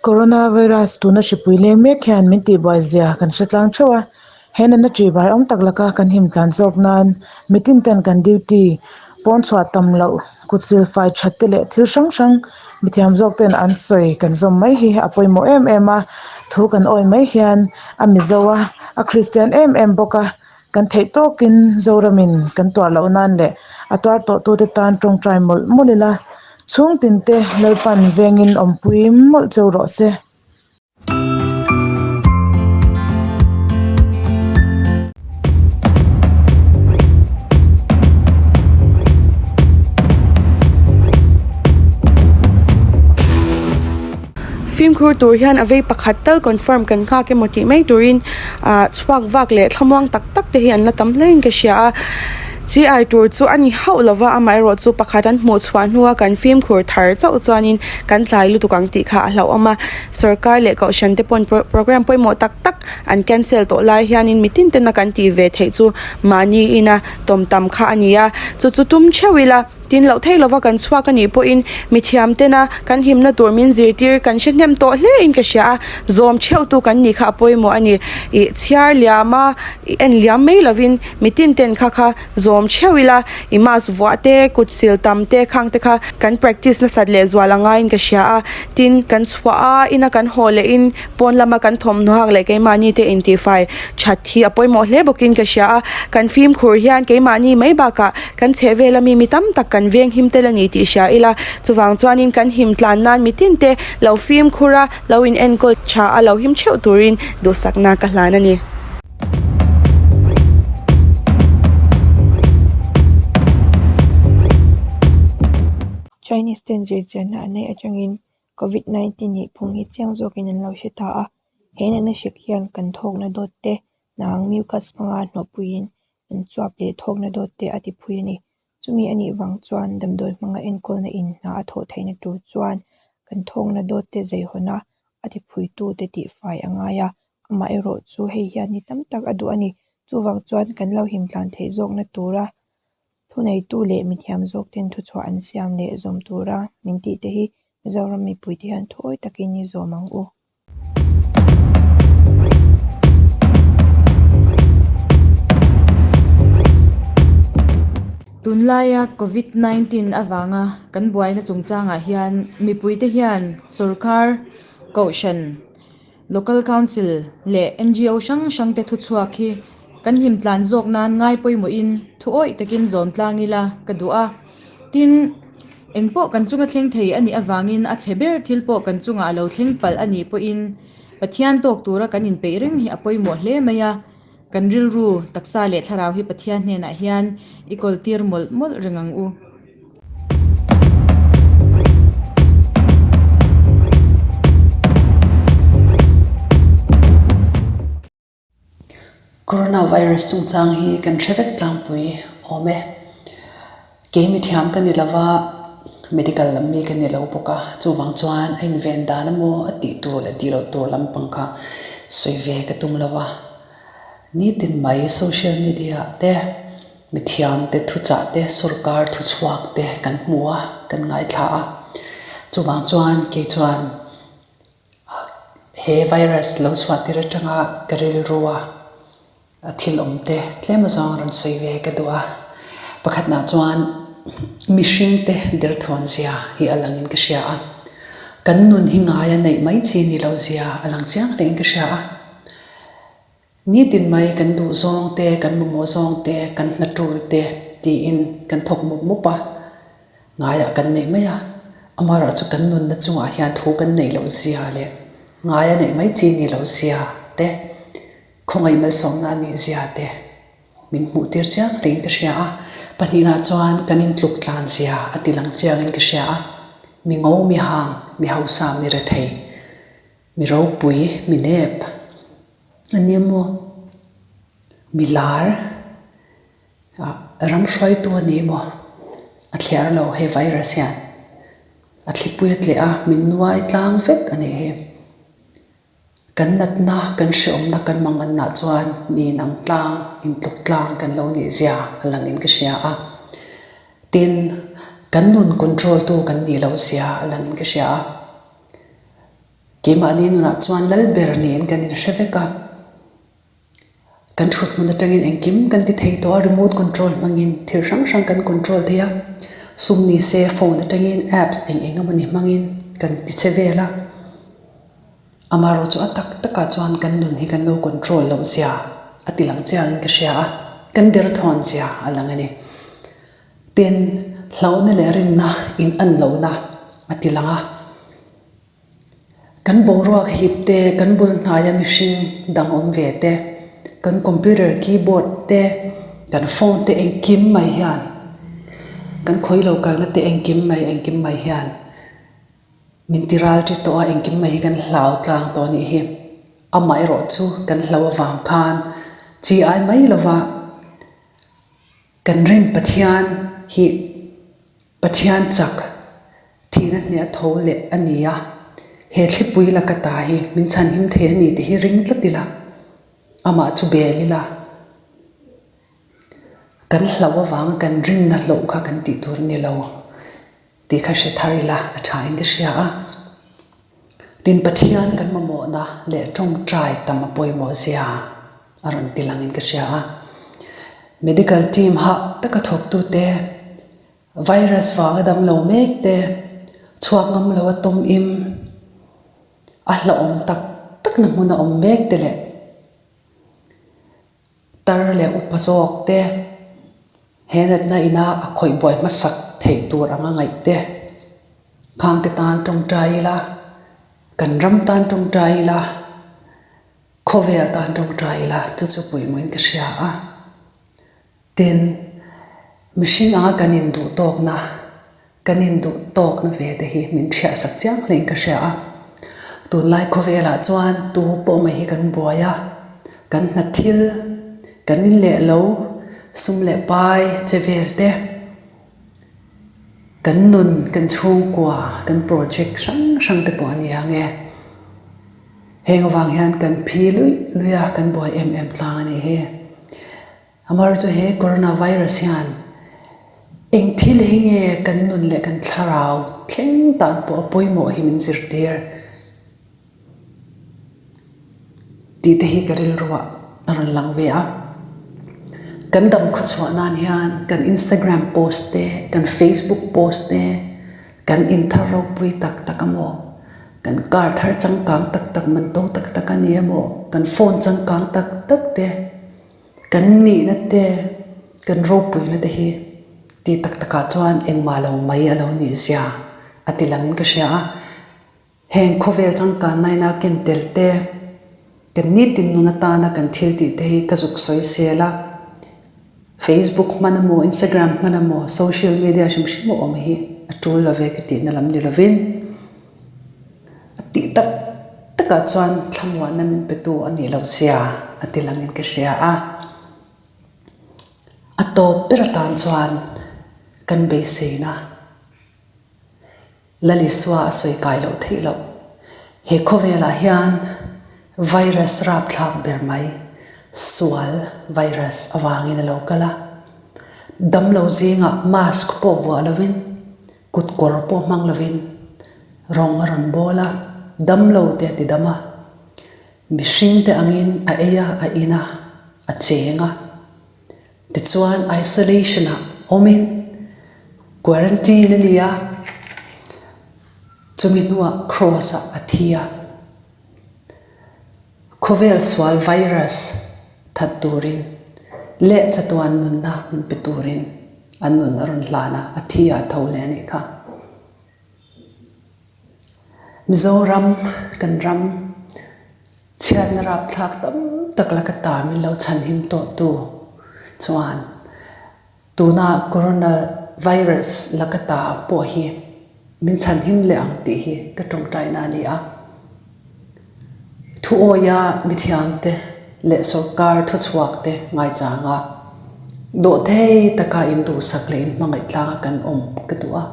Coronavirus tuna hripui leng mek hian min tihbuai zia kan hre tlang theuh a, he natna ṭihbai awm tak laka kan him tlan zawk nan mitin ten kan duty pawn chhuah tam loh kut silfai that te leh thil hrang hrang mithiam zawk ten an sawi kan zawm mai hi a pawimawh em em a, thu kan awi mai hian a Mizo a, a Kristian em em bawk a. Kan theih tawkin Zoramin kan tuar loh nan leh a tuar tawh tute tan tawngtai mawlh mawlh ila, chhung tin te Lalpan vengin awmpui mawlh cheu rawh se. Fimkhur tur hian a vei pakhat tal confirm kan nghak emaw tih mai turin ah chhuak vak leh thlamuang tak tak te hi an la tam hle in ka hria a chi ai tur chu a ni hauh lova amaherawh chu pakhat an hmuh chhuah hnua kan fimkhur thar chauh chuanin kan tlai lutuk ang tih kha a hlauhawm a sorkar leh kohhran te pawn program pawimawh tak tak an cancel tawh lai hianin mitin tena kan tih ve theih chu mahni ina tawm tam kha a ni a chu chu tum theuh ila. Tin loh thei lova kan chhuak a nih pawhin mithiam tena kan himna tur min zirtir kan hre hnem tawh hle in ka hria a, zawm theuh tu kan nih kha a pawimawh a ni. Ih chhiar liam a, ih en liam mai lovin mitin ten kha kha zawm theuh ila, ih mask vuah te, kut sil tam te khang te kha kan practice nasat leh zual a ngaiin ka hria a. Tin, kan chhuah a, ina kan haw lehin Pawn lama kan thawmhnaw hak leh keimahni te intihfai that hi a pawimawh hle bawkin ka hria a, kan fimkhur hian keimahni mai bakah kan chhehvel ami mi tam tak kan veng him tel a ni tih hria ila, chuvang chuanin kan him tlan nan mitin te lo fimkhur a, lo in enkawl tha a lo him theuh turin duhsakna ka hlan a ni. Chinese ten zirchianna an neih atangin Covid 19 nih phung hi chiang zawkin an lo hre ta a, he natna hrik hian kan thawkna dawt te, hnang mucus hmanga hnawhpuiin an chuap leh thawkna dawt te a ti phui a ni. Chumi a nih vang chuan damdawi hmanga enkawlna in hna a thawh theihna tur chuan kan thawkna dawt te zeihawna a ti phuitu te tihfai a ngai a, amaherawh chu hei hian ni tam tak a duh a ni. Chuvang chuan kan lo himtlan theih zawkna tura Thuneitu leh mithiam zawk ten thuchhuah an siam leh zawm tura min tih te hi Mizoram mipuite hian thuawi takin i zawm ang u. Tunlaia Covid 19 avanga kan buaina chungchangah hian mipuite hian sorkar, kohhran, Local Council leh ngo hrang hrang te thuchhuak hi kan hlim tlan zawk nan ngai pawimawhin thu awih takin zawm tlang ila ka duh a. Tin, engpawh kan chunga thleng thei a nih avangin a chhe ber thil pawh kan chungah a lo thleng palh a nih pawhin Pathian tawk tura kan inpeih reng hi a pawimawh hle mai a. Kan rilru, taksa leh thlarau hi Pathian hnenah hian i kawl tir mawlh mawlh reng ang u. Coronavirus chungchang hi kan hre vek tlangpui awm e. Kei mithiam ka ni lova, medical lam mi ka ni lo bawk a, chuvang chuan a inven dan emaw a tih tur leh tih loh tur lampang kha sawi ve ka tum lo a. Nitin mai social media ah te Mithiam te thuchah te, sorkar thuchhuak te kan hmu a, kan ngaithla a. Chuvang chuan kei chuan he virus lo chhuah tir atanga ka rilru a thil awm te tlem azawng rawn sawi ve ka duh a. Pakhatnah chuan mihring te derthawn zia hi a langin ka hria a. Kan nun hi ngai a neih mai chi ni lo zia a lang chiang hlein ka hria a. Nitin mai kan duh zawng te, kan mamawh zawng te, kan hna tul te tiin kan thawk mup mup a, ngaiah kan neih mai a. Amaherawh chu kan nunna chungah hian thu kan neih loh zia leh ngai a neih mai chi ni loh zia te, khawngaih malsawmna a nih zia te min hmuh tir chiang hlein ka hria a. Pahnihna chuan kan intluk tlan zia a ti lang chiangin ka hria a. Mi ngo, mi hang, mi hausa, mi rethei, mi ropui, mi nep. A ni maw? Mi lar ah ram hruaitu a ni maw? A thliar lo he virus hian a thlipui a tleh a, min nuai tlang vek a nih hi. Kan natna, kan hreawmna, kan manganna chuan mi inang tlang, intluk tlang kan lo nih zia a langin ka hria a. Tin, kan nun control tu kan nih loh zia a langin ka hria a. Keimahni nunah chuan lal ber niin kan inhre vek a. Kan thut hmun atangin engkim kan ti thei tawh a, remote control hmangin thil hrang hrang kan control thei a, sum ni se phone atangin apps eng eng emawni hmangin kan ti che vel a. Amaherawh chu a tak takah chuan kan nun hi kan lo control loh zia a ti lang chiangin ka hria a, kan derthawn zia a lang a ni. Tin, hlauhna leh rinna in an lohna a ti lang a. Kan boruak hip te, kan bul hnaia mihring dang awm ve te, kan computer keyboard te, kan phone te engkim mai hian, kan khawi lo kalna te engkim mai engkim mai hian min ti ral ṭi tawh a, engkim mai hi kan hlau tlang tawh a nih hi. Amaherawh chu kan hlau avang khan chi ai mai lova kan rin Pathian hi Pathian chak thihna hniah tho leh a ni a, he thlipui laka ta hi min chhanhim thei a ni tih hi ring tlat ila, amah chu bel ila, kan hlauh avanga kan rinna hlauh kha kan tih tur a ni lo tih kha hre thar ila a tha in ka hria a. Tin, Pathian kan mamawhna leh tawngtai tam a pawimawh zia a rawn ti langin ka hria a. Medical team hah taka thawktute, virus vanga damlo mek te, chhuak ngam lo a tawm im, a hlauhawm tak takna hmun a awm mek te leh Tar leh upa zawk te, he natna ina a khawih buai hmasak theih tur anga ngaih te, khangte tan tawngtai ila, kan ram tan tawngtai ila, khawvel tan tawngtai ila chu chu pawimawhin ka hria a. Tin, mihring anga kan induh tawkna, kan induh tawkna ve te hi min hriatsak chiang hlein ka hria a. Tunlai khawvelah chuan tu pawh mai hi kan buai a, kan hna thil, kan in leh lo, sum leh pai che vel te, kan nun, kan chhungkua, kan project hrang hrang te pawh a ni ang e. Heng avang hian kan phi luih luih a, kan buai em em tlang a nih hi. Amar chu he coronavirus hian eng thil hi nge kan nun leh kan thlarau thleng tan pawh a pawimawh hi min zirtir tih te hi ka rilruah a rawn lang ve a. Kan dam khawchhuah nan hian kan Instagram post te, kan Facebook post te, kan inthar ropui tak tak amaw, kan car thar changkang tak tak man to tak tak a ni emaw, kan phone changkang tak tak te, Kan nihna te, kan ropuina te hi ti tak takah chuan engmah lo mai a lo nih zia a ti langin ka hria a. Heng khawvel changkanna ina ken tel te, kan nitin nun atana kan thil tih te hi ka zuk sawi sel a. Facebook hman emaw, Instagram hman emaw, social media hrim hrim a awm hi a tul lo ve ka tihna lam ni lovin. A tih tak takah chuan thlamuahna min petu a nih loh zia a ti langin ka hria a. A tawp ber atan chuan kan beiseina Lalisua a sawi kai loh theih loh. He khawvelah hian virus rapthlak ber mai sual virus avangin a lo kal a. Damlo zingah mask pawh vuah lovin Kut kawr pawh hmang lovin rawng a rawn bawl a, damlo te a ti dam a, mihring te angin a ei a, a in a, a cheng a. Tichuan isolation ah awmin quarantine a ni a, chumi hnuah cross ah a thi a. Khawvel sual virus that turin leh chatuan nunna min pe turin an nun a rawn hlan a, a thi ah a tho leh a nih kha. Mizoram kan ram chhiatna rapthlak tam tak laka ta min lo chhanhim tawh tu chuan Tuna Corona virus laka ta pawh hi min chhanhim leh ang tih hi ka tawngtaina a ni a. Thuawia mithiamte leh sawrkar thuchhuakte ngaichanga dawhthei taka induhsak leh inhmangaih tlanga kan awm ka duh a.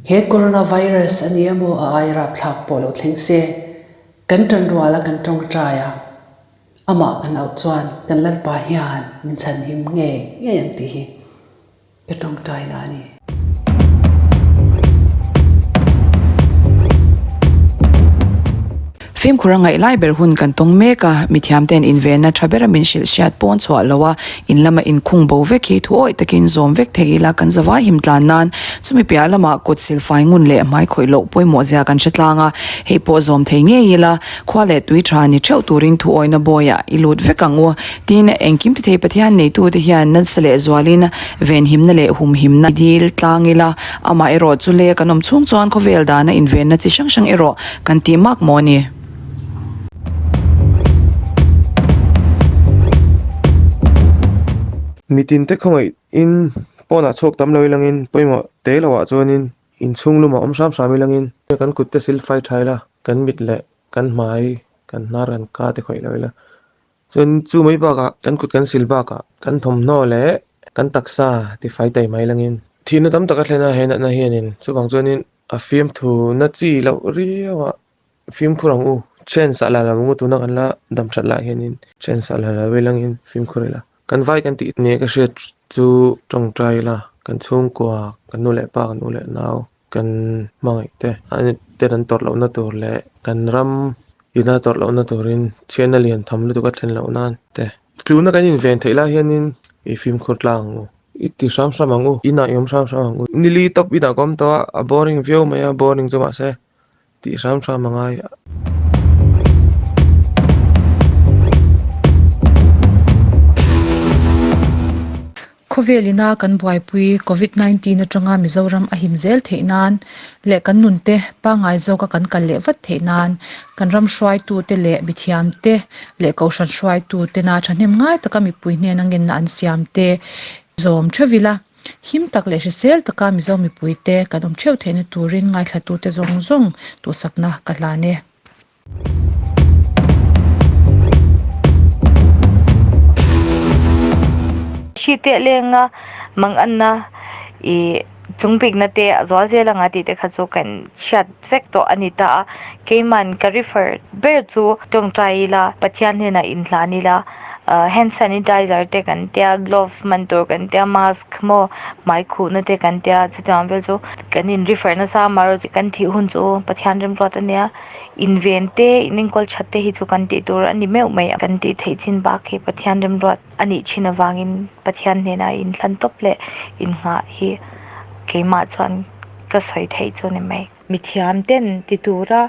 He Corona virus a ni emaw a ai rapthlak pawh lo thleng se, kan tanruala kan tawngtai a. Amah kan auh chuan kan Lalpa hian min chhanhim ngei ngei ang tih hi ka tawngtaina a ni. Fimkhur a ngaih lai ber hun kan tawng mek a, mithiam ten invenna tha bera min hrilh hriat pawn chhuah lo a, in lama inkhung bo vek hi thu awih takin zawm vek thei ila kan zavai him tlan nan chumi piah lamah kut silfai ngun leh hmai khawih loh pawimawh zia kan hre tlang a, hei pawh zawm thei ngei ila khua leh tui tha ni theuh turin thu awihna bawiah i lut vek ang u. Tin, engkim ti thei Pathian neitute hian nasa leh zualin venhimna leh humhimna i dil tlang ila, amah erawh chu le kan awm chhung chuan khawvel dana invenna chi hrang hrang erawh kan tih mak maw ni. Mitin te khawngaih in pawnah chhuak tam lo ilangin pawimawh te lo ah chuanin inchhung lumah awm hram hram ilangin kan kut te silfai tha ila kan mit leh kan hmai kan hnar kan ka te khawih lo ila Chuan chu mai bakah kan kut kan sil bakah kan thawmhnaw leh kan taksa tifai tai mai langin thihna tam tak a thlen a, he natna hianin chuvang chuanin a fiamthu na chi loh riau a fimkhur ang u. Chance ah la lo ang u tuna kan la dam that lah hianin chance ah la lo ilangin fimkhur ila. Kan vai kan tih nia ka hriat chu tawngtai ila kan chhungkua kan nu leh pa kan u leh nau kan hmangaih te te an tawrh lohna tur leh kan ram ina tawrh lohna turin chhiatna lian tham lutuk a thlen loh nan te tluna kan inven theih lai hianin i fimkhur tlang ang u i ti hram hram ang u inah i awm hram hram ang u nili tawp inah ka awm tawh a a boring viau mai a boring chu mahse tih hram hram a ngai. Khawvel ina kan buaipui Covid 19 atanga Mizoram a him zel theih nan leh kan nunte pangngai zawka kan kal leh vat theih nan kan ram hruaitute leh mithiamte leh kohhran hruaitutena thahnem ngai taka mipui hnena ngenna an siamte zawm theuh ila. Him tak leh hrisel taka Mizo mipuite kan awm theuh theihna turin ngaithlatute zawng zawng duhsakna ka hlan e. Hri teh lenga manganna ih chungbikna te a zual zel anga tih te kha chu kan hriat vek tawh a ni ta a, keiman ka refer ber chu tawngtai ila Pathian hnenah inhlan ila ah hand sanitizer te kan tia gloves hman tur kan tia mask maw hmai khuhna te kan tia chutiang vel chu kan in refer nasa a amaherawhchu kan thih hun chu Pathian remruat a nia inven te in enkawl that te hi chu kan tih tur a ni meuh mai kan tih theih chin bak hi Pathian remruat a nih thin avangin Pathian hnenah inhlan tawp leh innghah hi keimah chuan ka sawi theih chu ni mai. Mithiam ten ti tura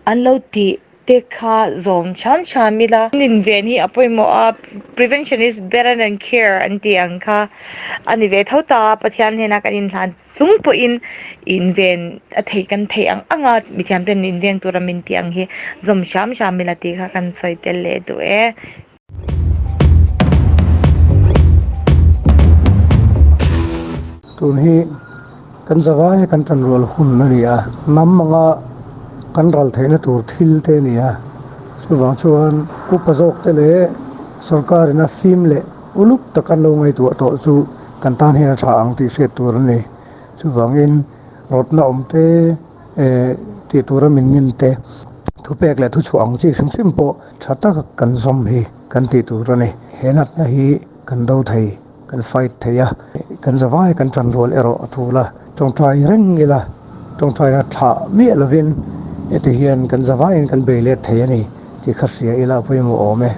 an lo tih te kha zawm hram hram ila. Inven hi a pawimawh a, prevention is better than cure an tih ang kha a ni ve tho ta a, Pathian hnena kan inhlan chung pawhin inven a thei kan theih ang ang a, mithiam ten inveng tura min tih ang hi zawm hram hram ila tih kha kan sawi tel leh duh e. Tun hi kan zavai kan tan rual hun a ni a, hnam anga kan ral theihna tur thil te a ni a, chuvang chuan upa zawk te leh sorkar ina fim leh uluk tak an lo ngaihtuah tawh chu kan tan hian a tha ang tih hriat tur a ni. Chuvangin rawtna awm te eh tih tura min ngen te thupek leh thuchhuah ang chi hrim hrim pawh Tha taka kan zawm hi kan tih tur a ni. He natna hi kan do thei, kan fight thei a, kan zavai kan tan rual erawh a tul a. Tawngtai reng ila, tawngtaina thlah miah lovin heti hian kan zavaiin kan bei let thei a ni tih kha hria ila a pawimawh awm e.